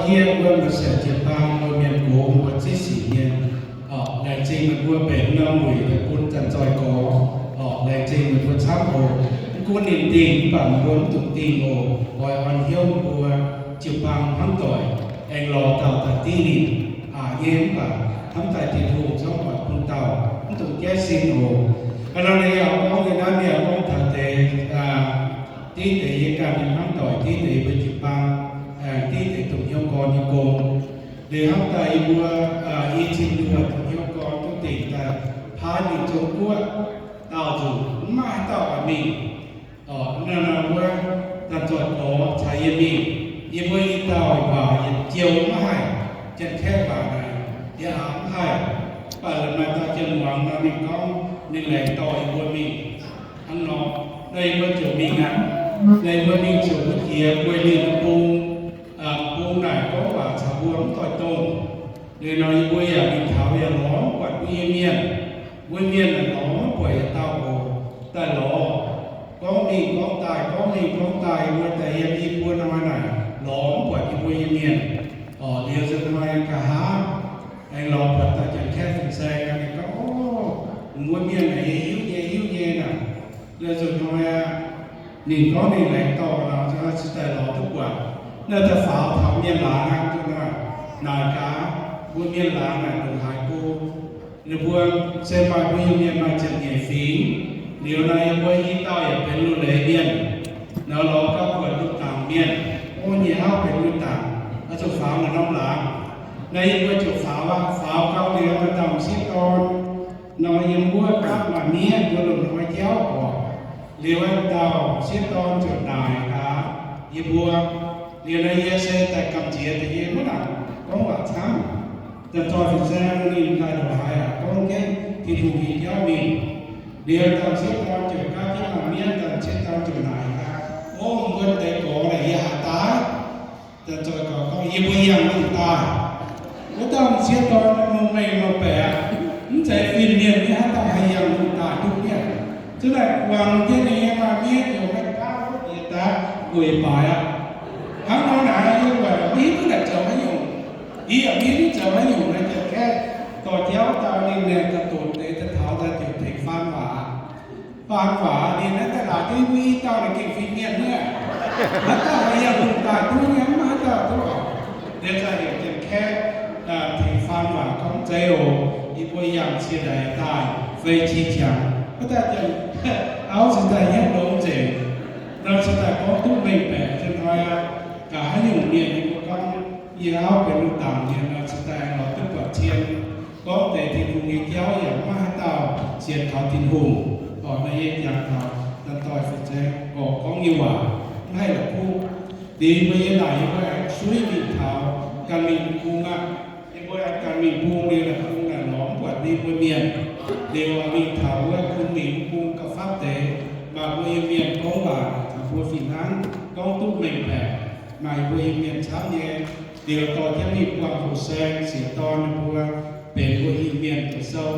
Yie mbuo maaih sienx jiu-baang mbuo mienh gox mbuo zieqv sic mienh, laengz zingh meih mbuo mbenc norm wuic daaih bun Zanc Zoih Gorx. Laengz zingh meih mbuo camv oc. Mv gunv ninh dingh mv baac mbuo mv dungx dingh oc. Oix orn hnyouv mbuo jiu-baang hnamv doic, aengx lorz dauh daaih div ninh aqc nyei, mv baac hnamv daaih Tin-Hungh corc oix bun dauh, mv dungx jaiv sin oc. Hnangv naaiv yie gorngv nyei naaiv, yie gorngv taux deix, div deix yie ganh nyei hnamv doic, div deix mbuo jiu-baang, div deix domh hnyouv gorn nyei gong. Liuz hnamv daaih yie mbuo, i cin nduoh domh hnyouv gorn duqv dingc daaih paaiv mingh Zong-Guoqv, daauh nzunc mv maaih haaix dauh oix mingh. Nor nor wuov, Zanc Zoih Gorx caux yie mingh, yie mbuo i dauh waac yietc joux mv haih, Janx-Kaeqv waac naaic yie aax mv haih. Mv baac laaix maaih dauh Janx-Muangz nor ninh gorngv ninh laengz dorh yie mbuo mingh hnangv nor. Naaiv yie mbuo ziouc mingh aqv. Naaiv yie mbuo mingh ziouc mbuo jiex Gueix Linh bung, bung naaic gorngv waac caux mbuo mv doix dongh. Liuz nor yie mbuo yaac mingh taux yaac lorz mv buatc mbuo nyei mienh. Mbuo mienh naaic lorz mv buatc yietc dauh oc. Daaih lorz, gorngv mingh gorngv daaih, gorngv mingh gorngv daaih, yie mbuo daaih yiem i buo hnoi naaic lorz mv buatc yie mbuo nyei mienh. Liuz nzunc hnoi nqa'haav aengx lorz buatc dauh Janx-Kaeqv fin-saeng, ninh gorngv, O, mbuo mienh naaic yie hiuv nyei, hiuv nyei naaic. Liuz nzunc hnoi aqv, ninh gorngv ninh laengz dorh nor, se daaih lorz duqv buatc. Naaiv daaih faaux taux mienh laangz aqv, naaic gaax, mbuo mienh laangz naaic ndongc haaix go. Ninh mbuo se maaih mbuo Iu-Mienh maaih ziepc nyeic fingx. Liuz nor yie mbuo i dauh yaac benx Lu Leiz Mienh. Nor lorz gauh buatc Lu Dangc Mienh, o, nyei auv benx Lu Dangc, oix zuqc faaux naaic norm laangz. Naaiv yie mbuo ziouc faaux aqv. Faaux gau liuz maaih dauh m'sieqv dorn nor, yiem wuov gapv maaih miev, mbuo longc hnoi jauv oc. Liuz wuov dauh m'sieqv dorn ziouc naaic gaax yie mbuo. Liuz nor yie se daaih gamh nziex deix yie mv nangc gorngv waac camv. Daaih zoih fin-saeng ninh daaih ndongc haaix aqv, gorngv jienv Tin-Hungh nyei jauv mingh. Liuz dauh m'sieqv dorn ziouc gapv jienv maaih miev, dauh m'sieqv dorn ziouc naaic gaax, O, mbuo deix gorx naaic yie haaix daaih? Daaih zoih gorx gorngv, Yie mbuo yangh lungh daaih. Wuov dauh m'sieqv dorn mengh mengh nor baeqc aqv, mv zeiz fin-mienh nyei, haaix dauh haih yangh lungh daaih duqv mienh? Zunv naaic guangc jienv ninh nyei maaih miev ziouc maiv gaav wuov diex daaih weic baaix aqv. Hnangv nor naaic yie mbuo maiv hiuv duqv naaic zoux haaix nyungc. Yie yaac maiv hiuv duqv zoux haaix nyungc naaic, ziouc gaeqv dorh jauv daaih ninh naaic daaih doqc deix daaih taux daaih ziouc tengx faan waac. Faan waac ninh naaiv daaih laaic jienv mbuo i dauh naaic gengh fin-mienh nyei. Haaix dauh haih yangh lungh daaih duqv nyei, mv maaih haaix dauh duqv oc. Liuz daaih heuc Janx-Kaeqv tengx faan waac gorngv, Zeiz oc, yie mbuo yangh cie ndaix daaih fei qiex qangx. Wuov dauh auv cingx daaih hnyouv longx nzengc. Nor cingx daaih gorngv duqv mengh baeqc, zinh hnoi aqv, nqa'haav nyungc mienh yie mbuo gorngv yie auv benx Lu Dangc mienh nor, cingx daaih lorz duqv buatc cien, gorngv deix Tin-Hungh nyei jauv yaac maiv maaih haaix dauh sienx kaux Tin-Hungh. Oc, naaiv yie jangx taux daaih doix-fun saeng gorx gorngv nyei waac, mv haih la'kuqv. Liuz mbuo yie naaic yie mbuo aengx suiv mingh taux ganh mingh bung aqv. Yie mbuo aengx ganh mingh bung liuz, la'kuqv naaic lorz mv buatc ninh mbuo mienh. Liuz mingh taux wuov Kunmingx bung gauh fatv deix, maaih mbuo Iu-Mienh gorngv waac taux mbuo fih hnangv, gorngv duqv mengh baeqc, maaih mbuo Iu-Mienh camv nyei. Liuz dorh jienv mingh buangh hoqc saeng sieqv dorn ninh mbuo benx mbuo Iu-Mienh doqc sou.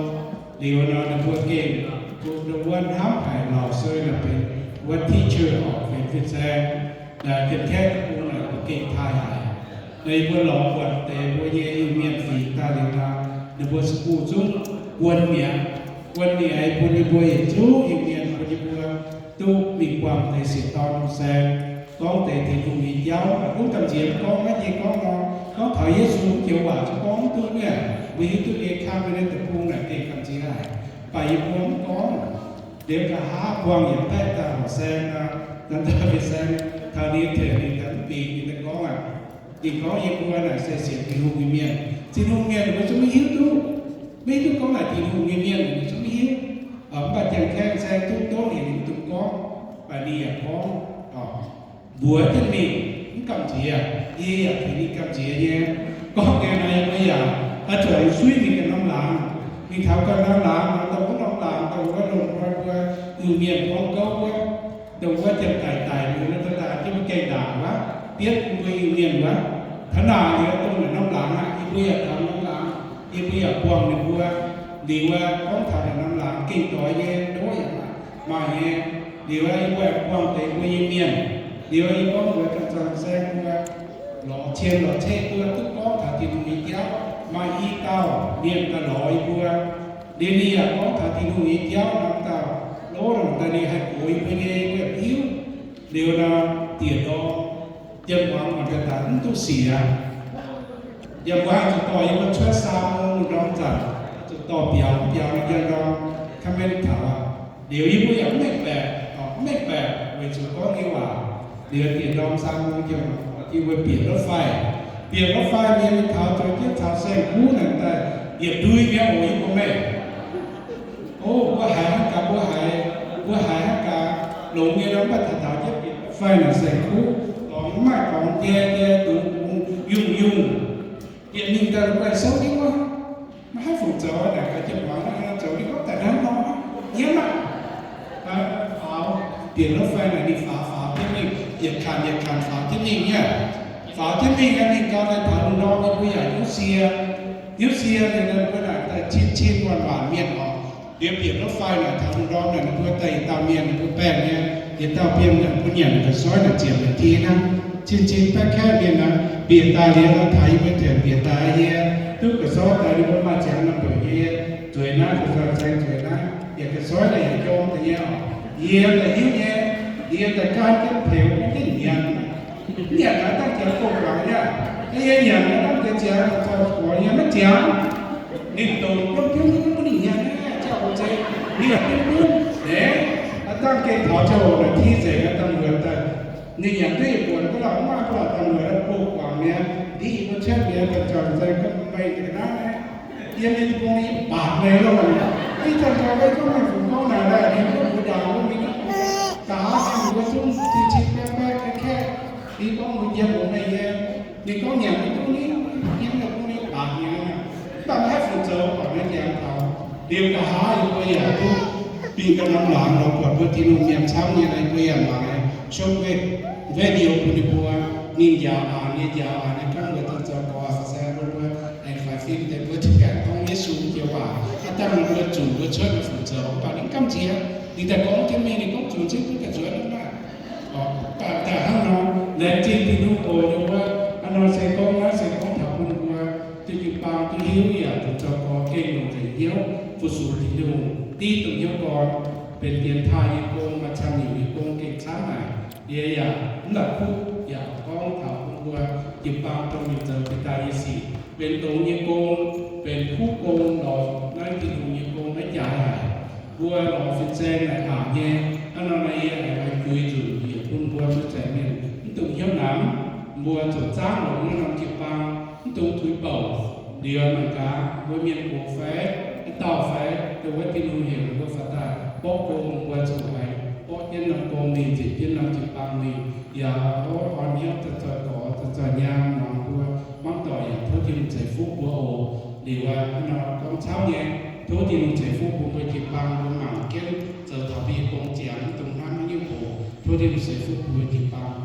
Liuz nor ninh mbuo gengh, wuov hnamv haic, Laauc Sui naaic benx wuov teacher oc, benx fin-saeng. Naaic Janx-Kaeqv deic-bung naaic mbuo gengh taaih haic. Naaiv yie mbuo lorz buatc deix mbuo nyei Iu-Mienh fingx daaih liuz nor, ninh mbuo school zungv guon mi'aqv. Guon mi'aqv bun yie mbuo yietc zungv Iu-Mienh bun yie mbuo duqv mingh buangh deix sieqv dorn hoqc saeng, gorngv deix Tin-Hungh nyei jauv. Gunv gamh nziex gorngv maiv nyei gorngv nor, gorngv taux Yesu mv joux waac zungv gorngv mv duqv nyei. Mbuo hiuv duqv nyei, kaan mbuo nyei deic-bung naaic gengh gamh nziex haic, mv baac yie mbuo mv gorngv. Liuz nqa'haav buangh yietc baeqv daaih hoqc saeng nor, naaiv daaih fin-saeng taux ninh tengx ninh daaih mv bingx, ninh daaih gorngv aqv. Ninh gorngv, Yie mbuo naaic se sienx Tin-Hungh nyei mienh. Tin-Hungh mienh ninh mbuo zungv maiv hiuv duqv, maiv hiuv duqv gorngv naaic Tin-Hungh nyei mienh, ninh mbuo zungv maiv hiuv. Mv baac Janx-Kaeqv fin-saeng duqv doqv haic, ninh mv dungx gorngv, mv baac ninh yaac gorngv, mbuox jienv mingh, mv gamh nziex. Yie yaac tengx ninh gamh nziex nyei. Gorngv nyei nor, yie mbuo yaac oix zuqc suiv mingh ganh norm laangz. Mingh taux ganh norm laangz nor, dongh wuov norm laangz, dongh wuov lomh nor mbuo Iu-Mienh gorngv gouv wuov, dongh wuov janx-daic daic liuz nor, daaih jienv mbuo gengh ndaangc wuov, bietv mbuo Iu-Mienh wuov. Taux naaic liuz, dongh naaic norm laangz aqv, yie mbuo yaac taux norm laangz, yie mbuo yaac buangh ninh mbuo. Liuz wuov gorngv taux naaic norm laangz gengh doix nyei, ndoqv yaac maaih nyei. Liuz wuov yie mbuo yaac buangh deix mbuo nyei mienh. Liuz wuov yie gorngv mbuox ganh zoih saeng mbuo, lorz cien lorz ceqv mbuo duqv gorngv taux Tin-Hungh nyei jauv. Maaih i dauh mienh daaih lorz yie mbuo, liuz ninh yaac gorngv taux Tin-Hungh nyei jauv, norm dauh lov longc daaih ninh haih gox yie mbuo nyei wuov hiuv. Liuz nor, dieh ndorm, yiem muangx mangc gaax daaih mv duqv siec. Yiem wuov zuqc dorh yie mbuo cuotv Saa^mo^ni ndorm zanc, zuqc dorh biaux mv biaux nor yiem ndorm comment taux aqv. Liuz yie mbuo yaac mv mengh baeqc, mv mengh baeqc weic zuqc gorngv nyei waac. Liuz dieh ndorm Saa^mo^ni yiem, yie mbuo bieqc รถไฟ, bieqc รถไฟ mienh mingh taux zoux jienv caux saeng-kuv naaic daaih yietc ndui nyei oc, yie mbuo meih. O, mbuo haiz hnangv gaax, mbuo haiz, mbuo haiz hnangv gaax, longx nyei nor mv baac taux taux jienv bieqc รถไฟ naaic saeng-kuv, dorngx mv maaih dorngx, jai jai dungz dungz yungh yungh, bieqc mingh daaih guaih souv jienv wuov. Maiv haih fungc zoux naaic, gaax jienv muangx naaiv zoux ninh gorngv daaih hnangv nor, yiem aqv. Faaux, bieqc รถไฟ naaic ninh faaux faaux jienv mingh, yietc kanh yietc kanh faaux jienv mingh nyei. Faaux jienv mingh aeqv, mingh gau daaih taux lungh ndorm ninh mbuo yaac hiuv sie, hiuv sie liuz ninh mbuo naaic daaih cin-cin waanc-waanc mienh oc. Liuz bieqc รถไฟ naaic taux lungh ndorm naaic ninh mbuo daaih yietc dauh mienh, ninh mbuo baengh nyei, yietc dauh bienh naaic bun nyanc ga'soiv naaic ziepc naaic ti hnangv. Cin-cin baeqv kaeqv mienh naaic bieqc daaih liuz nor taux yie mbuo tengx bieqc daaih yie, duqv ga'soiv daaih ninh mbuo maaih ziangx norm mbuoqc nyei, zueiz naaiv, ga'soiv zaeng zueiz naaiv, yietc ga'soiv naaic yietc jorm daaih nyei oc. Yie daaih hiuv nyei, yie daaih gan jienv peux gan jienv nyanc. Nyanc naaiv dangh jiex go guangc nyei aqv. Yie nyanc naaiv dangh jiex ziangx zoux gorx nyei maiv ziangx. Ninh dongc gunv gunv gunv ninh nyanc naaiv ziangh hoc zeiz ninh yaac gunv gunv. Eix, dangh gengh taux ziangh hoc naaic ti nzengc, dangh muoc daaih ninh nyanc duqv yietc buonc, mv baac mv maaih, mv baac dangh muoc naaiv go guangc nyei. Ndiev yie mbuo cuotv nyei, daaih ziangh hoc zeiz gunv maiv ga'naaiv naaiv. Yiem ninh deic-bung yie mv baac meih lorqc. Ih zanc zoux meih gorngv meih fungc gorngv naaic daaih, ninh gorngv mbuox ndaangc wuov mingh, gaax mbuo zungv cin-cin baeqv baeqv kaeqv kaeqv. Ninh gorngv mbuox yie mbuox meih nyei, ninh gorngv nyanc maiv duqv, ninh yiem deic-bung ninh mv baac nyei. Mv baac maiv haih fungc zoux, buatc maiv jangx taux. Liuz nqa'haav yie mbuo yaac duqv mingh ganh norm laangz lorz buatc mbuo Tin-Hungh mienh camv nyei, mbuo yaac mangc shuov video bun ninh mbuo. Ninh njaaux aqc nyei, njaaux aqc nyei, gorngv mbuo dangh zoux gorx se mbuo, mbuo aengx faix fim deix mbuo za'gengh gorngv Yesu nyei waac. Aav dangh ninh mbuo zunc mbuo cuotv nyei fungc zoux, mv baac ninh gamh nziex. Ninh daaih gorngv jienv mingh, ninh gorngv zunc zingv mbuo ganh zueiz mv maaih. Mv baac daaih hnangv nor, laengz zingh Tin-Hungh oc, ninh mbuo hnangv nor se gorngv naaiv se gorngv taux bun mbuo duqv jiu-baang duqv hiuv yaac duqv zoux gorx gengh longc nzengc hnyouv fu-sux Tin-Hungh, div dongh hnyouv gorn, benx dienx taaih nyei gong, maaih camv nyungc nyei gong gengh camv haic. Yie yaac mv la'kuqv yaac gorngv taux bun mbuo jiu-baang dongh mingh zoux jiex daaih nyei sic, benx dongz nyei gong, benx kuv gong lorz naaiv Tin-Hungh nyei gong maiv jaaix haic. Mbuo lorz fin-saeng naaic aqc nyei. Hnangv nor naaiv yie aengx guix nzunc yietc bun mbuo maiv zeiz mienh mv dungx hnyouv namx. Mbuo zuqc zaangv longx naaiv norm jiu-baang, mv dungx tuix bouc. Liuz mangc gaax mbuo mienh gox fai, haaix dauh fai, dongh wuov Tin-Hungh heuc mbuo faaux daaih borqv gong, mbuo zuqc haiz borqv jienv norm gong mingh, nzipc jienv norm jiu-baang mingh. Yaac orn hnyouv daaih zoih gorx, daaih zoih nyaam nor, mbuo hmuangv doic yaac tov Tin-Hungh ceix fuqv mbuo oc. Liuz aqv, hnangv nor gorngv camv nyei, tov Tin-Hungh ceix fuqv bun mbuo jiu-baang, mbuo mangc jienv zoux taux mbuo nyei gong ziangx, mv dungx hnamv haaix nyungc oc. Tov Tin-Hungh ceix fuqv bun mbuo jiu-baang.